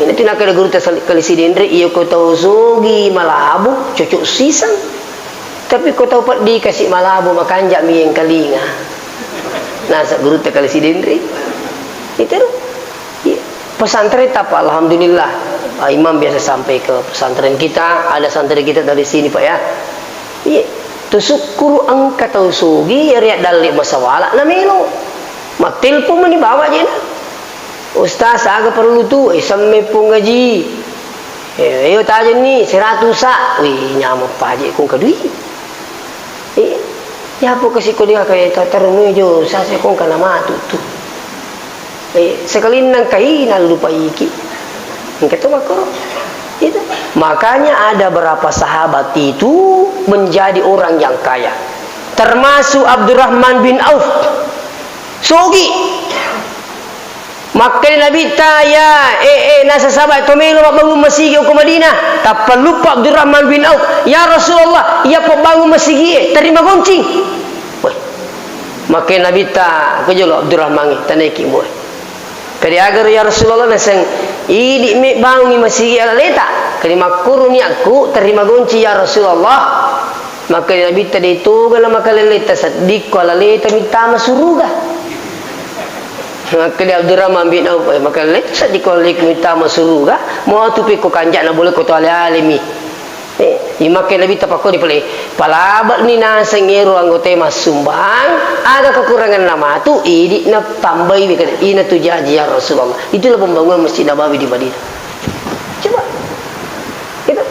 Ini tu nakkeda guru ta sal-, kali Sidenre, iya ko tau sogi malabu, cocok siseng. Tapi ko tau peddi kasi malabu, makanja mi engkalinga. Nasa guru ta kali Sidenre. Itu. Iya. Pesantren tapa, alhamdulillah. Ah, imam biasa sampai ke pesantren kita, ada santri kita dari sini, Pak, ya. Iya. Tusukkuru engka tau sogi, ria dalle masawala na melo. Mattelpon mani bawa jena. Ustaz, aga perlu tu? Eh, semme pung ngaji. Eh, ayo tajenni, seratus sa. Wih, nyameng paje kung kadui. Eh, yapo kasi ko dia kaya tatarunui jo, sase kong kana matu tu. Eh, sekalinnang kaina lupaiki. Engka to makkoro. Itu. Makanya ada berapa sahabat itu menjadi orang yang kaya. Termasuk Abdurrahman bin Auf. Sogi. Makkeda Nabitta, ya, eh, eh, nasaba to melo mabbangung masigi ko Madinah. Tappa luppa Abdurrahman bin Auf, "Ya Rasulullah, iya pabbangung masigi e, terima goncing." Weh. Makkeda Nabitta, ko jolo Abdurrahman e, tanaiki mua. Kadi agaro ya Rasulullah, naseng, "Idi mi bangungi masigi alaleta." Kadi makkuru niakku, terima goncing ya Rasulullah. Makkeda Nabitta, "De toga na makalelletta seddikko alaleta mittama suruga." Makkeda Abdurrahman bin Auf, "Eh, makalelletta seddikko alaleta mittama suruga, mau tu pekko kanja'na bola ko to ale-ale mi." Eh, imakke Nabitta pakkoni pale, "Palabekni naseng ero anggota massumbang, aga kekuranganna matu, idi na tambai." Ina tu jaji ya Rasulullah. Itulah pembangunan Masjid Nabawi di Madinah. Coba. Gitu.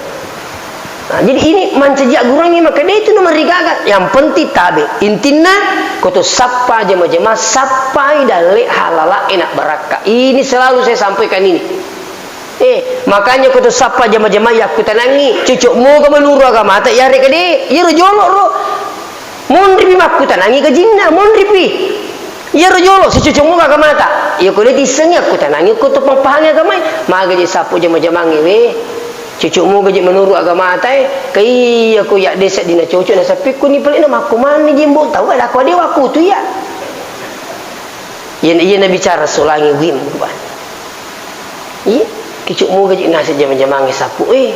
Nah, jadi ini mancaji aggurangngi, maka dia itu nomor rigaga. Yang penting tabe. Intinna, koto sappa jama-jama, sappai dalle halala enak barakka. Ini selalu saya sampaikan ini. Eh, makanya koto sappa jama-jama yakkutanangi, cocok moga menurut agamata, ya reka de, ya ro jolo ro. Monripi makkutanangi gajinna, monripi. Iyaro jolo, sicocok moga agamata. Iya ko de tissengi akkutanangi ko to pahami agamai. Maga je sappo jama-jamangnge we. Cocok moga je menurut agamata e. Ka iya ko ya de seddina cocok na sappi ko ni pale na makko manni je mbo tau ada ko de wakku tu iya. Iya, iya na bicara solangi wim. Iya, kicuk muga ji naseng jama-jamangnge sappu, eh.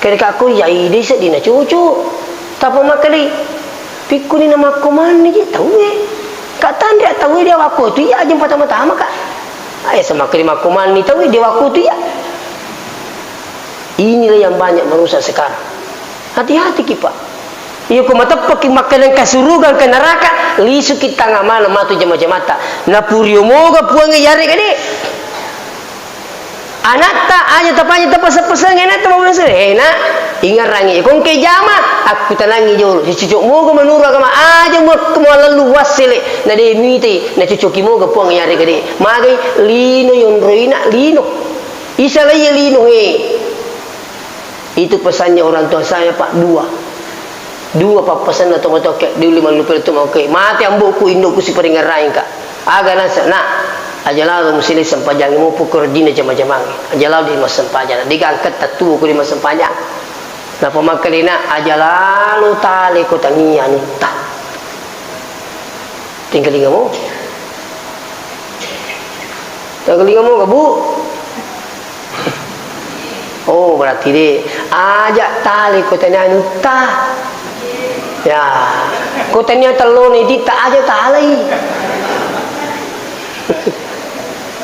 Kere kakko iya ide seddina cucu. Tapa makkeda, pikkuni na makko manni ji tauwe. Ka tanre tauwe dia wakko tu iya aja pertama-tama ka. Ayo sama kali makko manni tauwe dia wakko tu iya. Inilah yang banyak merusak sekarang. Hati-hati ki, Pak. Iya ko mateppeki makkeda engka suruga, engka neraka, lisuki tangnga maneng matu jama-jamata. Napurio moga Puangnge yarega de. Anatta aja tapanya tapaseng-paseng anatta mau sere. Eh, nak, ingerangi. Ko engka jama, akkutanangi jolo. Sicucuk moga menurut agama aja muak-, mualellu wassele. Na de muitai, na cucuki moga Puang yarega de. Magai lino yonroina lino. Isa laiya lino, eh. Itu pesannya orang tua saya, Pak, dua. Dua pappasenna tomatoakke, diulli mallupai tomatoakke. Mate ambo'ku, indo'ku siparingerraingka. Aga nasa, nak, aja lalo musile sempajangi mupu ko rejina jama-jamangi. Aja lalo di massempajang. Digangketta tuo ko di massempajang. Napa makkedina, aja lalo tale ko tania anutta. Tinggalingamo. Tinggalingamo, Bu. Oh, berarti de', aja' tale ko tania anutta. Ya, ko tania tellona ititta aja' talai.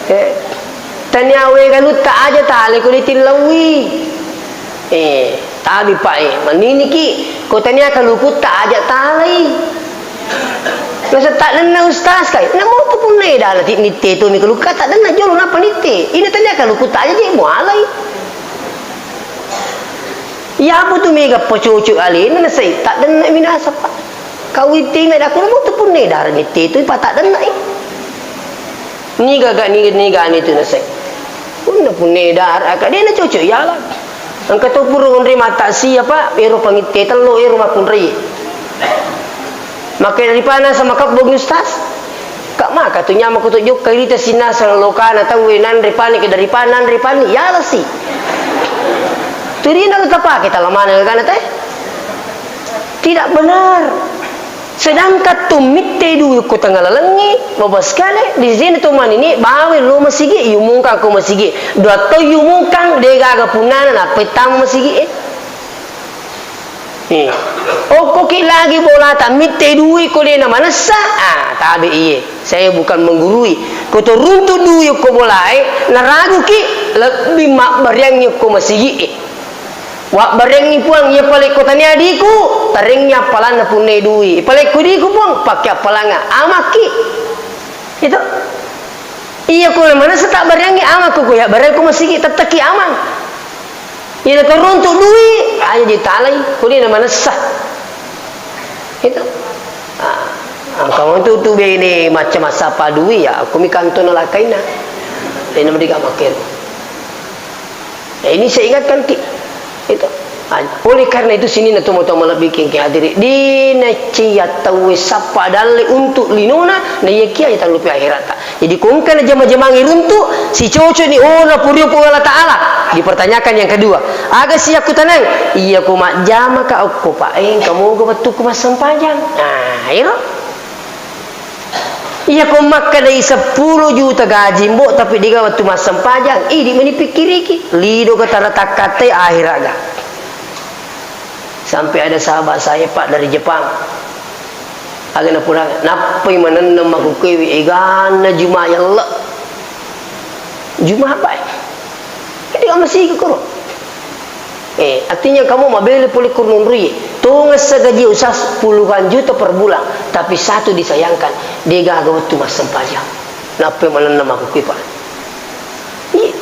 Eh, tania wega anutta aja' tale ko ditillauwi. Eh, tabi pa, eh, maniniki ko tania kalukutta aja' talai. Nasa taddenna ustaz kai, namotu punna eda alati nitte tomi kalukka taddenna jolo napa nitte. Ina tania kalukutta aja' je' mualai. Iya apa tu mega pacoco alena nasai taddenna minasa pa. Kau itte meda ko namotu punna eda nitte tomi pa taddenna, eh. Niga ga, niga, niga anu itu naseng. Punna, punna dara, ka de' na cocok, iyalah. Engka to pura onroi mata sia, Pak, ero pangitte tello, ero makkunrai. Maka daripada sama kabbong Ustaz. Kak maka tu nyama ko to jokka irita sinasa lokana tau nanre pani ke daripada nanre pani, iyalah si. Turina lu tapake talamana gana teh. Tidak benar. Sedangkan tu mitte dui ko tengah lalengngi, baba sekali, di sini tu manini, bawa lo masigi, yumungkang ko masigi. Dua tau yumungkang, de' gaga punana, nappa tama masigi, eh. Eh. Okko ki lagi bolata mitte dui ko de' na manessa, ah, tabe iye. Saya bukan menggurui. Ko to runtu dui ko bolae, naraguki, lebbi mabbareangngi ko masigi, eh. Wabbarengngi Puang, iya palekko tania diku, tarengngi appalanna punna dui. Palekko diku Puang, pakke appalanga. Amakki. Itu. Iya ko manessa tabbarengngi amakku ko ya bareng ko masigi tettekki amang. Iya ko runtu dui, aja ditalai, ko de' na manessa. Itu. Ah, engka montu tu bene macca massappa dui ya, aku mi kantona lakaina. Dena merdeka makkero. Ya, ini saya ingatkan ki. Itu. Ah, oleh karena itu sininna tomatoa malebbi kengke hadiri, dena cia tauwe sappa dalle untuk linona, na iya kia ya talupi akhirat. Jadi, ko engka na jama-jamangi runtu, sicocok ni, oh, napurio Puang Allah Ta'ala. Dipertanyakan yang kedua, aga si yakkutanang? Iya ko majjama ka okko pa, eh, engka moga wettukku massempajang. Nah, ero. Iya ko makkadai seppulo juta gaji, Mbok, tapi dega wettu massempajang, idi meni pikkiriki. Lido ga tara takkattai akhirat ga. Sampai ada sahabat saya, Pak, dari Jepang. Aga napurang, nappai manenneng makkukkuewe, eganna Juma yelle. Juma apa, eh? Jadi kamu masih ke koro. Eh, artinya kamu mabele pole koro nonroi. Tongessa gaji usas puluhan juta per bulan, tapi satu disayangkan, degaga wettu massempajang. Nappai manenneng makkukkue, Pak. Iya.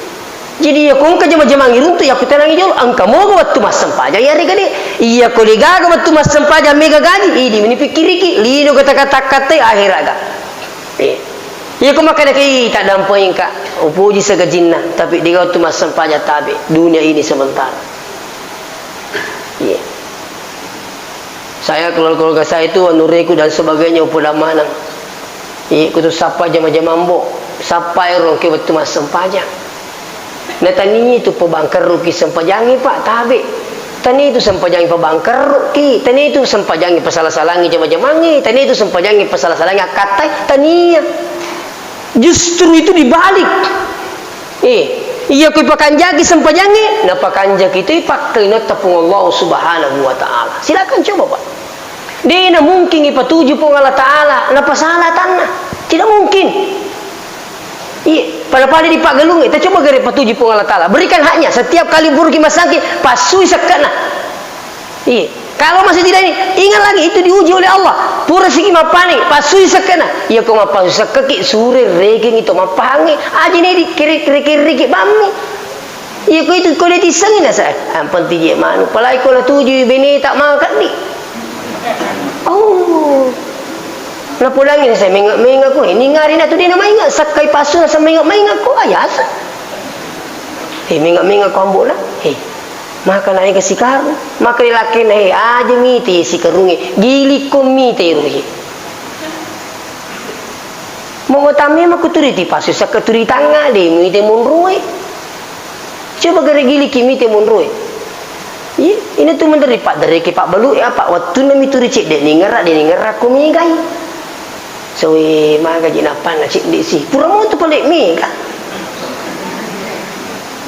Jadi, iya, ko engka jama-jamang iruntu, yakkutanangi jolo, engka moga wettu massempajang, iyarega de. Iya, ko degaga wettu massempajang, mega gaji, idi meni pikkiriki, lino kata-kata katte, akhirat ga. Iya. Iya, ko makkeda ke, "Ih, taddampengka, upoji sagajinna, tapi dega wettu massempajang tabe, dunia ini sementara." Iya. Saya, keluarga-keluarga saya itu, anureku dan sebagainya, upoda maneng. Iya, kutu sappa jama-jamang, Mbok. Sappa ero engka wettu massempajang. Na tania itu pabangkerruki sempajangnge, Pak, tabe. Tania itu sempajangnge pabangkerruki, tania itu sempajangnge pasala-salangngi jama-jamangnge, tania itu sempajangnge pasala-salangngi akkattai, tania. Justru itu dibalik. Eh, iya ko ipakanjaki sempajangnge, napakanjaki tu ipakkainetta Puang Allah Subhanahu wa Ta'ala. Silakan coba, Pak. Dena mungkin ipatuju Puang Allah Ta'ala, napasala atanna. Tidak mungkin. Iya, pada-pada di paggalungnge, kita coba gare patuju Puang Allah Ta'ala. Berikan haknya, setiap kali buruki massangki, passui sekke'na. Iya. Kalau masih tidak ini, ingat lagi, itu diuji oleh Allah. Pura siki mappani, passui sekke'na. Iya, ko mappasu sekkeki, sure rekengi to mappahangnge. Aja ni di kiri-kiri-kiri bammi. Iya, ko itu, ko de tissengi nasa. Ampang tije manu. Palai ko natuju bene tak makan di. Oh. Napodangi nasa menga-menga ko. Ini ngari na tu de na mainga. Sakkai pasu nasa menga-menga ko. Ayasa. Eh, menga-menga ko ambo na. Eh. Maka naega sikarung, maka ri lakkainna, "He, aja mite sikarungnge, gilikko mite ruhe." Mongo tamme makkuturi tipasu sakka turi tangnga, de mite monroe. Coba gare giliki mite monroe. Iya, ina tu menre paddareke pabbalu e apa wettunna mi turi cedde ningerra, de ningerra ko megai. Soe, magaji nappanna cedde si. Pura motu pale mega.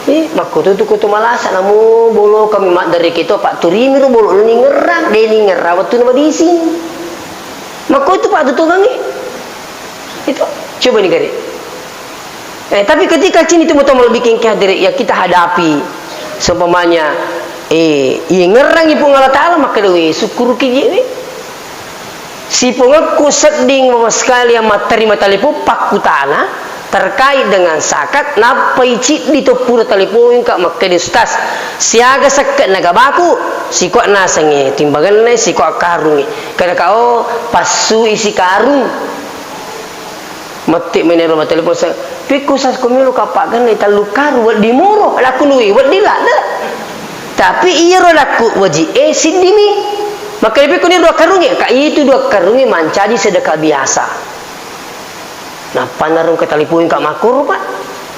Eh, makkutu tu kutu malasa, namu bolo kami maddariki to, Pak, turimi ro bolo ningerrang, de ningerrang wettu na madising. Makkutu Pak tutungangi. Itu, coba ni gare. Eh, tapi ketika cini tu betul bikin kehadiran yang kita hadapi, seumpamanya, eh, iya ngerrangi Puang Allah Ta'ala, maka dewe syukur ki je, we. Sipongekku sedding, Bapak sekalian, matterima telepon pakkutana terkait dengan zakat, nappai ciddi to pura telepon ka makkeda, "Ustaz, siaga sekke'na gabaku?" Sikoa nasengnge timbangenna, sikoa karungnge. Kada ka, "Oh, passui sikarung." Mette menero matelepon sa, "Pikku Ustaz, ko melo ka pagganna tellu karung, wedding muro." Lakku nui, "Wedding ladde." Tapi iyaro lakku waji e siddimi. Makkeda, "Pikku ni dua karungnge?" Ka itu dua karungnge mancaji sedekah biasa. Nappa narung ke talipung ka makkoro, Pak.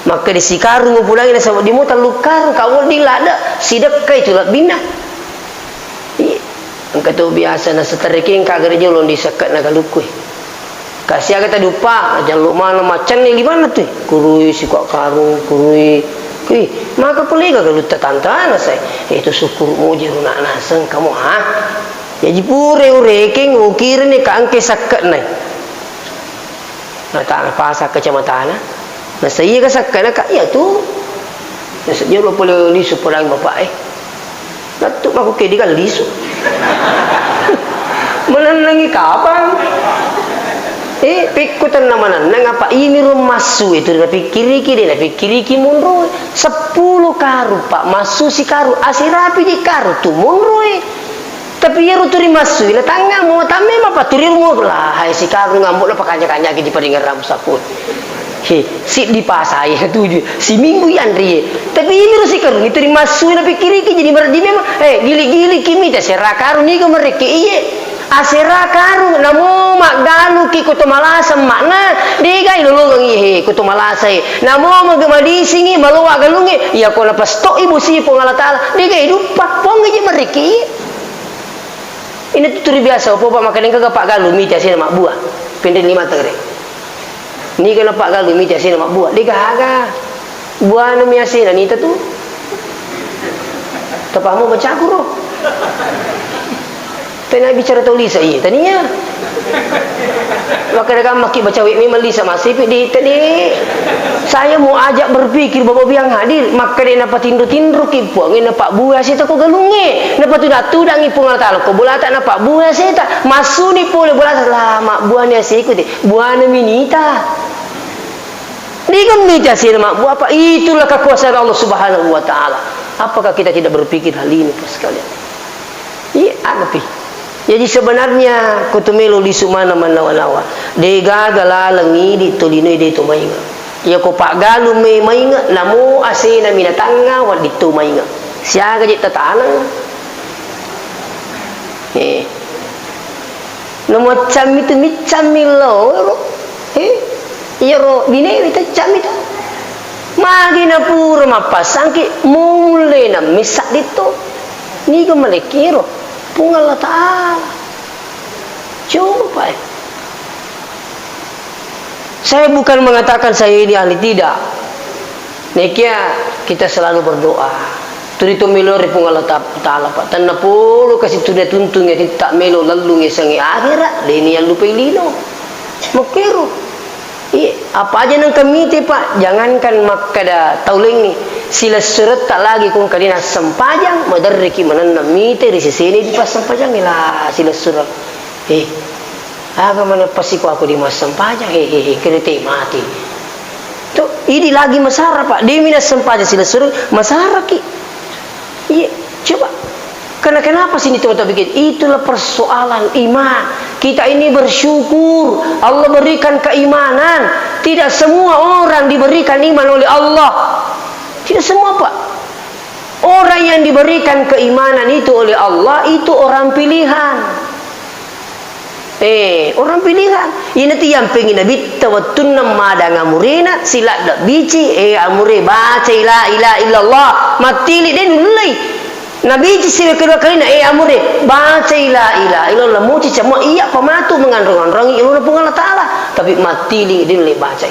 Makkeda, "Sikarung upulangi nasaba wedding mo tellu karung, ka wedding ladde, sidekkai tu lebbinna." Iya. Engka to biasa naseterrekeng ka gare jolo di sekke'na galukku. Ka siaga taduppa, jallu maneng maccenni limanna tu. Kurui sikoa karung, kurui. Kui, maka pelega galutta tantana sai. Itu syukur muji runa naseng kamu, ha? Jaji pura urekeng, ukirani ka engke sekke'na. Natana pasa kecamatana. Nasaiya ka sakka naka, iya tu. Nasajolo pole lisu podangi bapak e. Nattu mako ke diga lisu. Menennengi kapang. Eh, pikku tenna menenneng apa ini rum massu itu napikkiriki de napikkiriki munro. Seppulo karung, Pak, massu si karung. Asirapi di karung tu munro e. Tapi iyaro turi massui, na tangnga mo tamme mapaturi mo, lah, hai sikarung ambo na pakanja-kanjaki di paringerang sapu. He, siddi pasai, tuju, siminggu yanrie. Tapi ini ro sikarung, itu ri massui na pikiriki, jadi merdi memang, eh, gili-gili kimi, ta sera karung niga meriki iye. Asera karung, namo maggalu ki koto malasa makna, degai lolongeng iye, he, koto malasa e. Namo mag-, madisingi, malowa galunge, iya ko napastoi bosi Puang Allah Ta'ala, degai duppa, Puang aja meriki iye. Ini tu turi biasa, opo pa makkeda engka ga paggalu mita asena mabbua. Pendek lima tegere. Niga na paggalu mita asena mabbua. De gaga. Buana mi asena nita tu. Tapamu bacaku ro. Tena bicara tau lisa iya, tania. Makkeda gammaki bacawe memang lisa masipi di tadi. Saya mau ajak berpikir Bapak biang hadir, makkeda napatinro-tinroki Puangnge, napabbua aseta ko galungnge, napatuda-tudangi Puang Allah Ta'ala ko bolata, napabbua aseta, massuni pole bolata, lah, mabbuani aseku te, buana minita. Diga mita asena mabbua apa? Itulah kekuasaan Allah Subhanahu wa Ta'ala. Apakah kita tidak berpikir hal ini, Pak sekalian? Iya, agapi. Jadi sebenarnya kutu melo lisu mana manawa-nawa. De gaga laleng idi tolino de to mainga. Iya ko paggalu me mainga, namo asena minatangnga waddi to mainga. Siaga je tatanang. Eh. Namo cammi tu miccammi lo. Eh. Iyaro binewe teccammi tu. Magi napura mappasangki mumullena missa ditto. Niga malekiro. Puang Allah Ta'ala. Coba, Pak, eh. Saya bukan mengatakan saya ini ahli, tidak. Nekia kita selalu berdoa. Turi to melo ri Puang Allah Ta-, Ta'ala, Pak. Tenna polo kasi tuna tuntungi titta melo lallungi sangi akhirat, deni yang lupai lino. Makkero. Iya, apa aja nengka mite, Pak? Jangankan makkeda tau laingnge, silessuretta lagi kong kadina sempajang, maderriki manenna mite ri sesene di passempajangnge la silessureng. Eh, aga mana pasi ko aku di massempajang, eh, eh, eh, kena te mati. Tuh, idi lagi masara, Pak. Demi nassempajang silessureng, masaraki. Iya, coba. Karena kenapa sini teman-teman bikin? Itulah persoalan iman. Kita ini bersyukur Allah berikan keimanan. Tidak semua orang diberikan iman oleh Allah. Tidak semua, Pak. Orang yang diberikan keimanan itu oleh Allah itu orang pilihan. Eh, orang pilihan. Ina tu yang pengen Nabi tawattunna madang amurena, sila da bici, eh, amure, baca la ilaha illallah. Matili de nullei. Nabi ci siwe kedua kalina, eh, amure, baca la ilaha illallah. Muci cama iya pamatu menganrong-anrongi ilmu Puang Allah Ta'ala. Tapi matili de nullei baca.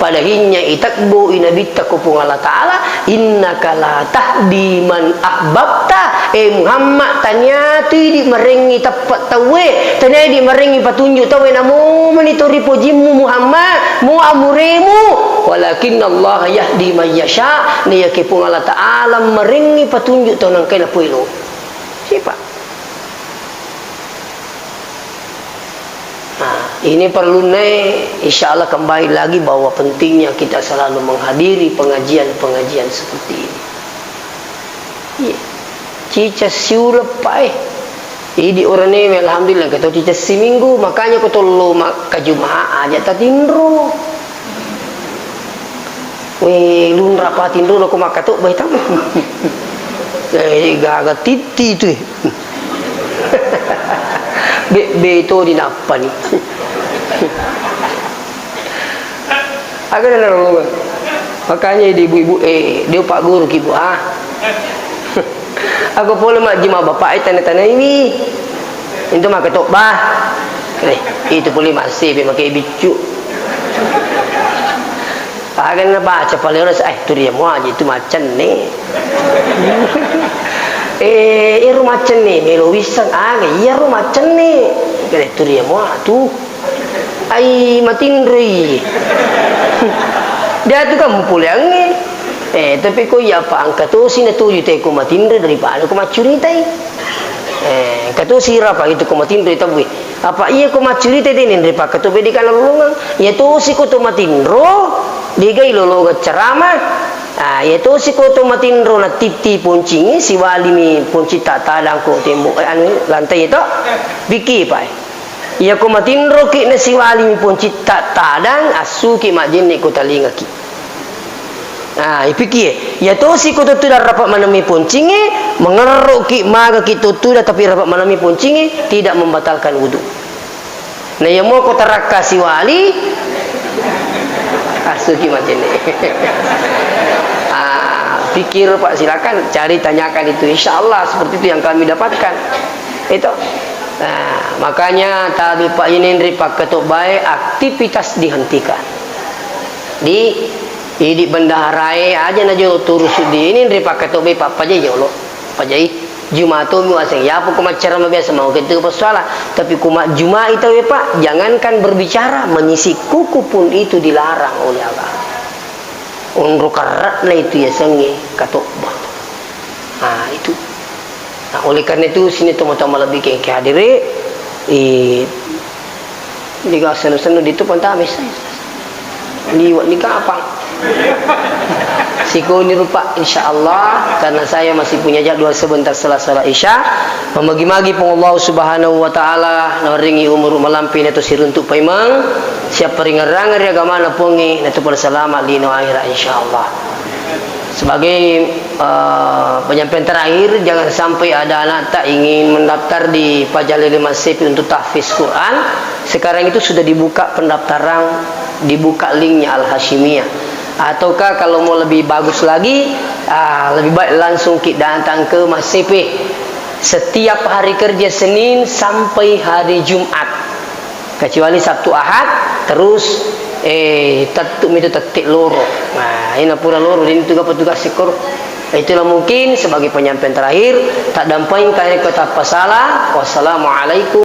Pada hinnya itebbu i Nabitta ko Puang Allah Ta'ala, "Innaka la tahdi man ahbabta." Eh Muhammad, tania tu idi marengngi teppe tauwe, tania idi marengngi patunjuk tauwe, namo mani to ripojimmu Muhammad, mo amuremu. "Walakin Allah yahdi man yasha." Naiyakia Puang Allah Ta'ala marengngi patunjuk tau nangkai napoelo. Sipa. Nah, ini perlunna, insya Allah kembali lagi bahwa pentingnya kita selalu menghadiri pengajian-pengajian seperti ini. Iya. Cica siuleng, Pak, eh. Idi orane, alhamdulillah, kita cica siminggu, makanya ko tollo ma-, ke Jumat aja tatinro. Weh, lunra patinro ko makkatobba tau. Eh, gaga titti tu, eh. Bebbe to dinappani. Aga nalolongeng. Makanya di ibu-ibu, eh, dia pak guru ki, Bu, ah. Aku pole majjuma bapak e tane-tanaiwi. Itu makkatobba. Eh, itu pole masih pe make biccu. Aga nabaca pale ora, eh, turiamu aja itu macenne. Eh, ero macenne, melo wisseng, aga, iyaro macenne. Kare turiamu atu. Ai, matinroi. Dia tu kan mupoleangnge. Eh, tapi ko iya apa angka tosi natuju te ko matinro daripada ko maccuritai. Eh, engka tosi rapa itu ko matinroi tabui. Apa iya ko maccurita de' nenre pakkatobba de' kana lolongeng. Iya tosi ko to matinro, degai lolongeng ceramah. Ah, iya tosi ko to matinro natitti poncingnge, siwalimi poncing ta tadang ko tembok, eh, anu, lantai to. Piki, Pak. Iya ko matinroki na siwalimi poncing ta tadang, assuki majjenne ko talingaki. Nah, ipikie, iya tosi ko tutudang rapa manammi poncingnge, mengerroki magaki tutudang tapi rapa manammi poncingnge, tidak membatalkan wudu. Nah, iya mo ko tarakka siwali, asuki macenne. Ah, pikir, Pak, silakan cari tanyakan itu. Insya Allah seperti itu yang kami dapatkan. Itu. Nah, makanya tabi, Pak, ini nri pakkatobbae aktivitas dihentikan. Di, idi bendaharae aja na jolo turus di ini nri pakkatobbai pappajai jolo. Pajai Juma tomi waseng. Yapo ko maccarama biasa mau ketu ko pessoala. Tapi ko majjumai tauwe, Pak, jangankan berbicara, menyisik kuku pun itu dilarang oleh agama. Onro karra'na itu yasengnge katobba. Nah, itu. Nah, oleh karena itu, sini tomatoa malebbi ke, ke hadire, eh, Niga sennu-sennu ditu pantame sai. Liwa' ni kapang. Sikoni rupa, insya Allah, karena saya masih punya jadwal sebentar setelah salat Isya. Memagi-magi Puang Allah Subhanahu wa Ta'ala, nawaringi umur malampe natu siruntuk paimeng, siap paringerrangeng ri agamana Puangnge, natu pada salama lino akhirat, insya Allah. Sebagai, eh, penyampaian terakhir, jangan sampai ada anakta ingin mendaftar di Pajalele Masepi untuk tahfiz Quran. Sekarang itu sudah dibuka pendaftaran, dibuka linknya Al Hasyimiyah. Ataukah kalau mau lebih bagus lagi, ah, lebih baik langsung ki datang ke Masepi setiap hari kerja Senin sampai hari Jumat. Kecuali Sabtu Ahad, terus, eh, tettu mitu tette loro. Nah, ina pura loro, dini tugas petugas sekor. Itulah mungkin sebagai penyampaian terakhir, tak dampeng kare kota pasala. Wassalamualaikum